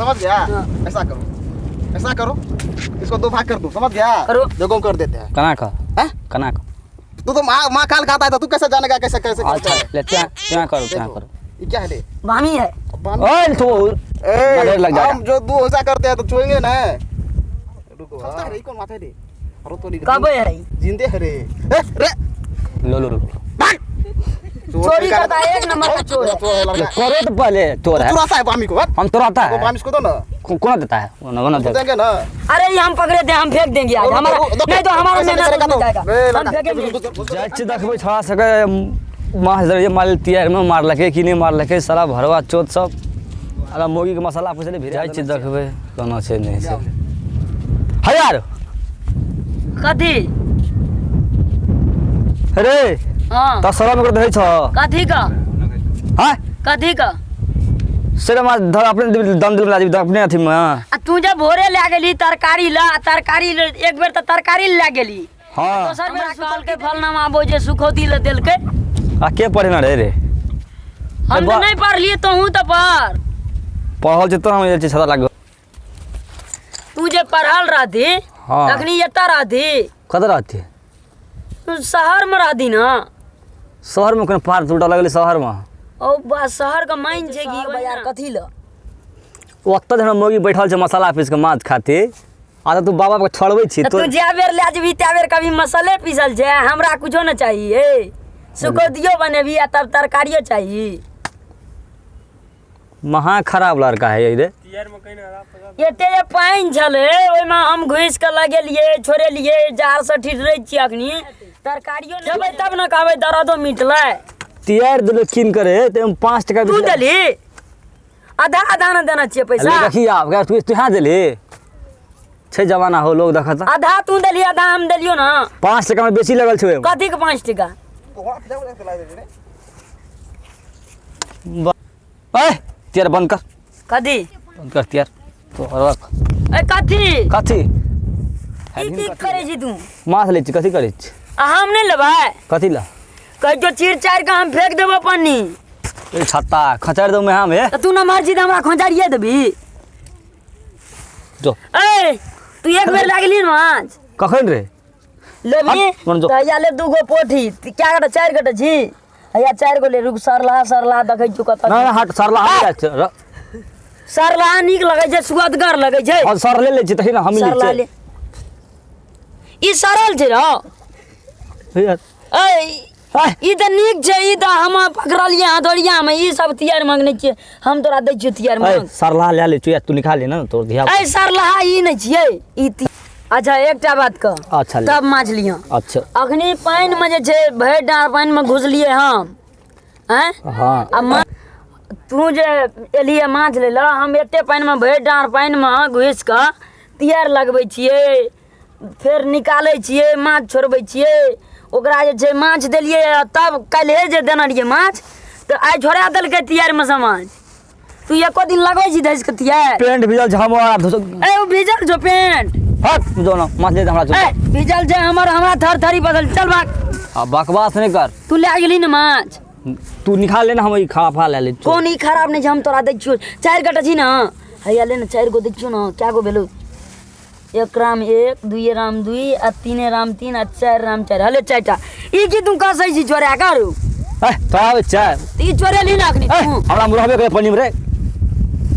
समझ गया? हाँ। ऐसा करो, ऐसा करो, इसको दो भाग कर दो, समझ गया? करो। देखो हम कर देते हैं। कना का? हैं? कना का? तू तो माँ माँ काल खाता है तो तू कैसे जानेगा कैसे कैसे करता अच्छा है? ले, त्या त्या करो, त्या देखो, करो। ये क्या है रे? बामी है। बामी। ओए तो ए, नजर लग जाएगा। हम जो दो ऐसा करते हैं तो छुएंगे ना। रुको, हाँ। रे, कौन माथे रे? अरे तो नहीं। कब है? जिंदे है रे। ए, रे। लो लो लो। भाग। चोरी करता है, एक नंबर का चोर है। चोर है लड़का। करो तो पहले चोर है। चुराता है बामी को, हट। हम चुराता वो है। बामी को दो ना। कौन देता है? वो ना, वो ना उसको देता। देंगे ना। अरे ये हम पकड़े थे, हम फेंक देंगे आज। हमारा नहीं तो हमारा ऐसा मेहनत करेगा उसमें तो। जाएगा। ए, हम लड़का, फेंकेंगे। जाइ छी देखबै छौड़ा सबके माछ धरैए मारल तियार में मारलकै कि नहि मारलकै साला भरवा चोत सब। अरे मौगीके मसाला पुछलै भिड़ा जाइ छी देखबै कोना छै नहि छै। हे यार। कथी? रे। हाँ। त शरम ओकरा धरै छौ। कथी का? हाँ? कथी का? से माछ धर अपने दम दिल में अपने अथी में। आ तू जब भोरे लए गेली तरकारी ला, तरकारी ले, एक बेर तऽ तरकारी लए गेली। हाँ। दोसर बेर कहलकै फलनामा आबो जे सुखौती ले देलकै। आ के पढ़ेना रे रे? हम तऽ नहि पढ़लियै, तोहूँ तऽ पढ़। पढ़ल छै तऽ हम जाइ छी छता लागल। तू जे पढ़ल रहती हाँ। तखनी एतऽ रहती। कतऽ रहती? तू शहर में रहती ना। शहर में कोनो पार टूटऽ लगलै शहर में। ओ बा शहर के माइन छै कि बाजार कथी ल? ओतऽ जखन मौगी बैठल छै मसाला पीस के माछ खातिर, आ तऽ तू बाबा के छोड़बै छी तऽ तू जै बेर लए जेबही तै बेर कभी मसाले पीसल छै, हमरा कुछो न चाहिए। ए सुखौतियो बनेबही आ तब तरकारियो चाहिए। महा खराब लड़का है रे। एते जे पानि छलै ओहिमे हम घुसि कऽ लगेलियै, छोड़ेलियै, जाल से ठिठरै छियै अखनी। तरकारियो लेबै तब ने कहबै दर्दो मिटलै। तियार देलक कीन करे ते 5 टका तू देली? आधा आधा ने देना छियै पैसा। ले देखी आब, गै, तू यहाँ देली? छै जमाना हो लोग देखत। आधा तू देली, आधा हम देलियो ना। 5 टका में बेसी लगल छै ओहिमे। कथी के 5 टका? ए तियार बंद कर। कथी? बंद कर तियार। तो रख। ए कथी? कथी? की की करै छी तू? माछ लै छी, कथी करै छी? आ हम नहि लेबै। कथी ला? कहै छौ चीर चारि कऽ हम फेंक देबो पन्नी। ए छत्ता खचारि देबो में हम, ए। तऽ तू नमहर छी तऽ हमरा खोंचारिये देबही। जो। ए तू एक बेर लागली ने माछ? कखन रे? लेबही? हट, मन जो। तऽ हैया ले 2 गो पोठी, क्या गोटा 4 गोटा छी? हैया 4 गो ले, रुक, सरलाहा सरलाहा देखै छियौ कतऽ। ना, ना, हट, सरलाहा नहि जाइ छै, सरलाहा नीक लगै छै, सुअदगर लगै छै। हँ, सरले लै छी तही ने हम लै सरलाहा छियै। ले। ई सरल छै रौ। हे यार। ए, आय। ई तऽ नीक छै, ई तऽ हम पकड़लियै हथौड़िया मे, ई सब तियार मंगने छियै, हम तोरा दै छियौ तियार ए, मंग। सरलाहा लए लै छियौ, तू निकाल ले ने तोर धिया। ए सरलाहा ई नहि छियै, ई अच्छा एकटा बात कह। अच्छा, ले। तब माछ लिहँ। अच्छा। अखनी पानि मे जे छै भरि डाँड़ पानि मे घुसलियै हम, आँय? हाँ। आ तू जे एलियै माछ लै लए, हम एते पानि मे भरि डाँड़ पानि मे घुसि कऽ तियार लगबै छियै, फेर निकालै छियै, माछ छोड़बै छियै, ओकरा जे छै माछ देलियै तब काल्हिए जे देने रहियै माछ तऽ आइ छोड़ा देलकै तियारमे सँ माछ। तू एको दिन लगबै छी धसि कऽ तियार? पेंट भिजल छै हमर, आ धोस- ए ओ भिजल छौ पेंट? हट, जो ना, माछ ले दे हमरा, जो। ए भिजल छै हमर, हमरा थर थरी बदल, चल भाग। आ बकवास नहि कर। तू लए गेली ने माछ? तू निकाल ले ना, हम ई खराब फा ले ले। कोन ई खराब नहि छै, हम तोरा दै छियौ 4 गोटा छी ने, हैया ले ने 4 गो दै छियौ ने, कए गो भेलौ? 1 राम 1, 2 राम 2 आ 3 राम 3 आ 4 राम 4, हले 4टा। ई की तू कसै छी चोरा करू? ए, तोरा आबै छै? ई चोरेली ने अखनी ए, तू। हमरा मुरहबे करे पन्नी में रे।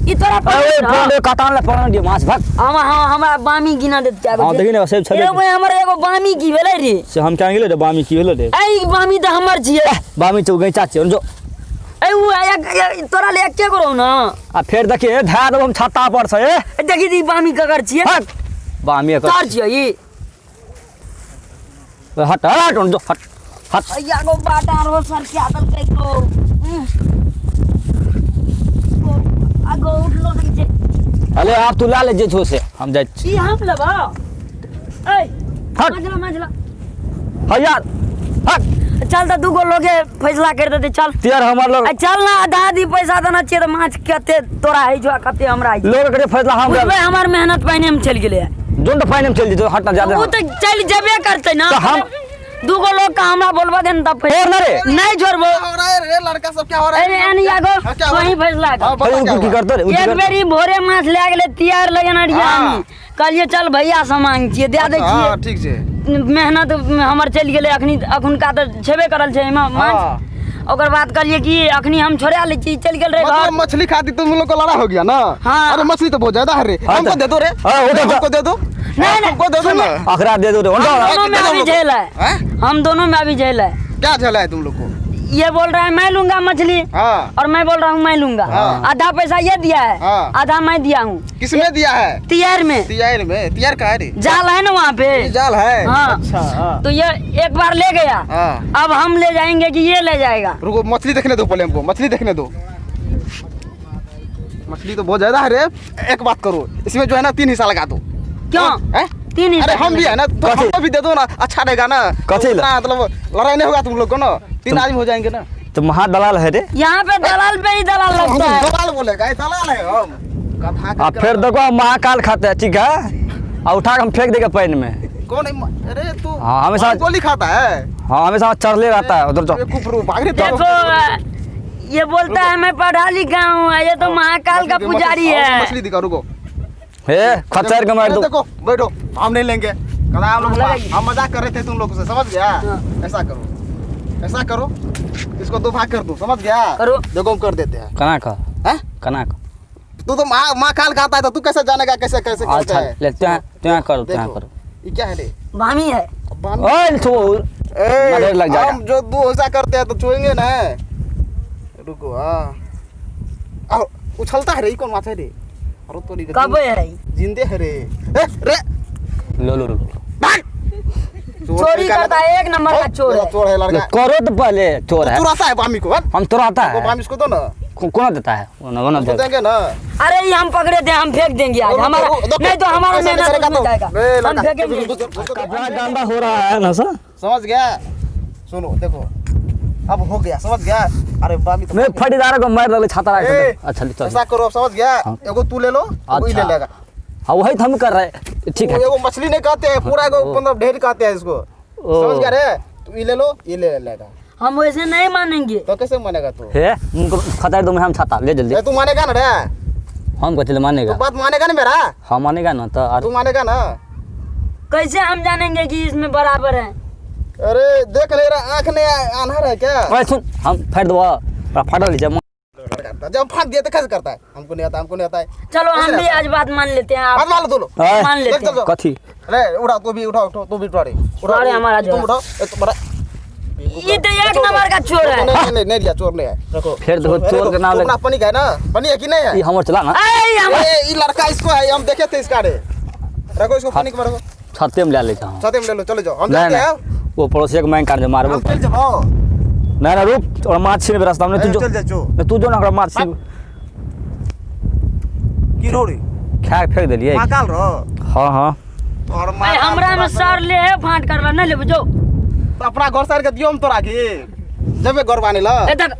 ई तोरा ए, पन्नी ओए, में पन्नी कटान ले पन्नी दियो माछ भाग। हम, हाँ, हमरा बामी गिना देत क्या हाँ, देखी ने, सेब छबे। एगो हमर एगो बामी की भेलै रे? से हम क्या गेलै रे, बामी की भेलै रे? ए, ई बामी तऽ हमर छियै। ए, बामी छौ, गैचा छियै, जो। ए, उ, ए, ए, ए, तोरा ले एके गो रहौ ना। आ फेर देखिए, धए देबो हम छत्ता पर से, ए। ए, देखी ई बामी ककर छियै? हट, बामी एकर। तोर छियै ई। ए, हट, हट, जो, हट, हट। अइया गो बाटा रो सर क्या देलकै गो। आगो उठलो नहीं छै। अरे आप तू ला ले जे छो से, हम जाइ छी। ई हम लेबो। ए, हट। मझला, मझला। हँ यार, हट। चल तऽ 2 गो लोगे फैसला कर देते, चल। तियार हमर लोग। आ चल ना, आधा आधी पैसा देना छियै तऽ माछ कते तोरा होइ छौ आ कते हमरा होइ छौ। लोग करे फैसला हम। बुझबै हमर मेहनत पानि मे चलि गेलै। जोन तऽ पानि मे चलि जेतौ, हट ना ज्यादा। ओ तऽ चलि जेबे करतै ना। तऽ हम दूगो लोग का हमरा बोलबा देन तब छोड़ ना रे। नहीं छोड़बो। हो रहा है रे लड़का सब, क्या हो रहा है? अरे एनी आगो हाँ, क्या हुआ? वही फैसला कर। हाँ, बता अरे क्या उ की हुआ? करतो रे उ की एक करतो? बेरी भोरे माछ लए गेलै तियार लगेने रहियै हाँ। हम। कहलियै चल भैया से मांग छियै दए दै हाँ छियै। ठीक छै। मेहनत हमर चलि गेलै अखनी, अखुनका तऽ छेबे करल छै एहिमे माछ। हाँ। ओकर बाद कहलियै कि अखनी हम छोड़ा लै छी, चलि गेल रहे मतलब घर। मछली खाती तुम लोग को लड़ा हो गया ना? हाँ। अरे मछली तो बहुत ज्यादा है रे। हाँ हमको तो- दे दो रे। हाँ, वो तो- हमको दे दो। नहीं, नहीं, हमको दे दो ना। अकरा दे दो रे हम ओंडा। दोनों में दे दो अभी लोग को। झेल है। हैं? हम दोनों में अभी झेल है। क्या झेला है तुम लोग को? ये बोल रहा है मैं लूंगा मछली हाँ। और मैं बोल रहा हूँ मैं लूंगा। हाँ। आधा पैसा ये दिया है, हाँ। आधा मैं दिया हूँ। किसने दिया है? तियार में। तियार में? तियार का है रे? जाल है ना वहाँ पे, ये जाल है। हाँ। अच्छा हाँ। तो ये एक बार ले गया, हाँ। अब हम ले जाएंगे कि ये ले जाएगा। रुको मछली देखने दो पहले हमको, मछली देखने दो। मछली तो बहुत ज्यादा है रे। एक बात करो, इसमें जो है ना 3 हिस्सा लगा दो। क्यों? हैं? 3 हिस्सा? अरे हम भी है ना, तो कथी? हमको भी दे दो ना, अच्छा रहेगा ना। कथी ला? उतना मतलब लड़ाई नहीं होगा तुम लोग को ना, 3 आदमी हो जाएंगे ना। तो महा दलाल है रे। यहाँ पे दलाल पे ही दलाल हम लगता है। दलाल बोलेगा, ये दलाल है हम। गधा आ फिर देखो महाकाल खाते हैं, ठीक है, आ उठा के हम फेंक देंगे पानी में। कौन है? अरे तू हाँ, हमेशा- गोली खाता है। हाँ हमेशा चढ़ले रहता है उधर जाओ। बेवकूफ रू, भाग रे तो। देखो ये बोलता है मैं पढ़ा लिखा हूँ, ये तो महाकाल का मछली- पुजारी आओ, है। मछली दिखा, रुको। हे खच्चर के मार दो। देखो बैठो, हम नहीं लेंगे। कदा हम लोग हम मजाक कर रहे थे तुम लोगों से, समझ गया? ऐसा करो, ऐसा करो, इसको 2 भाग कर दो, समझ गया? करो। देखो हम कर देते हैं। कना का? हैं? कना का? तू तो माँ काल खाता है तो तू कैसे जानेगा कैसे कैसे करते अच्छा हैं? ले त्यों करो, त्यों देखो, करो। ये क्या है रे? भामी है। बामी। ओए छो। ए, नजर लग जाएगा। हम जो 2 हिस्सा करते हैं तो छुएंगे ना। रुको हाँ। आओ, उछलता है रे, ये कौन माछ है रे? अरे तो नहीं, कब है? जिंदे है रे। ए, रे। लो लो लो। भाग। चोरी करता है, एक नंबर का चोर है। चोर है लड़का। करो तो पहले चोर है। चुराता है बामी को, हट। हम चुराता वो है। बामी इसको दो ना। कौन देता है? वो ना, वो ना उसको देगा। देंगे ना। अरे ये हम पकड़े थे, हम फेंक देंगे आज। हमारा नहीं तो हमारा ऐसा नहीं मेहनत करेगा उसमें तो। जाएगा। ए, हम लड़का, फेंकेंगे। कपड़ा गंदा हो रहा है ना सर? समझ गया? सुनो देखो अब हो गया, समझ गया? अरे बामी तो मैं फटीदार को मार डाले छाता रख ए, अच्छा चल। ऐसा करो अब, समझ गया? हाँ। एगो तू ले लो, एगो ई ले अच्छा। लेगा। हाँ वही तो हम कर रहे हैं, ठीक है। एगो मछली नहीं कहते हैं, पूरा एगो ओ। 15 ढेर कहते हैं इसको, ओ। समझ गया रे? तू ये ले लो, ये ले लेगा। हम वैसे नहीं मानेंगे। तो कैसे मानेगा तू? हे उनको खतर दो, हम छाता ले जल्दी। ए, तू मानेगा ना रे? हम कथी ले मानेगा? तू बात मानेगा ना मेरा? हाँ मानेगा ना तो। तू मानेगा ना? कैसे हम जानेंगे कि इसमें बराबर है? अरे देख ले रहा, आँख नहीं आन्हर है क्या? ओए सुन, हम फाड़ दो, फाड़ लीजिए। जब फाड़ दिया तो कैसे करता है? हमको नहीं आता, हमको नहीं आता है। चलो हम कैसे भी आता है? आज बात मान लेते हैं। आप बात मान लो दोनों। ओए, मान लेते चल, हैं। चल। कथी? अरे उठाओ, तू भी उठाओ, उठाओ, तू भी उठा रे। उठाओ, अरे हमारा तुम जो है। उठाओ, ए, तुम्हारा ये तो एक नंबर का चोर है। नहीं, नहीं, नहीं लिया, चोर नहीं है। रखो। फिर देखो, अरे चोर के देखो, नाम ले- अपना पनी का है ना? पनी है कि नहीं है? ये हमर चला ना। अरे, हम- ए, ये लड़का इसको है, हम देखे थे इसका रे। रखो इसको, पनी के रखो। छाते में ले ले जाओ। छाते में ले लो, चलो जाओ। हम नहीं, जाते हैं। नहीं, वो पड़ोसी के मैं कान जो मारबो। हम चल जाओ। नहीं, नहीं, रुक, और माछ छीन रास्ता में तू जो। चल जा, जो। नहीं, तू जो ना ओकरा माछ छीन। की रोड़ी? खा के फेंक देलियै। महाकाल रो। हाँ, हाँ। और अरे, हमरा में सर ले है, फाट कर नहीं लेबो, जो। तो अपना घर सार के दियो हम तोरा के। जबे घर बाने ल। ए तक।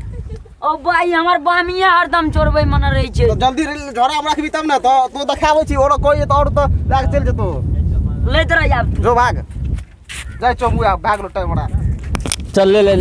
ओ भाई, हमर बामिया हरदम चोरबै मन रहै छै। तो जल्दी झोरा हम रखबी तब ना, तो तू देखाबै छी, और कोई तो और तो लाग चल जेतो। लैत रह आब तू। जो भाग। जाय चो मुआ भाग लो टाइम बड़ा। चल ले ले।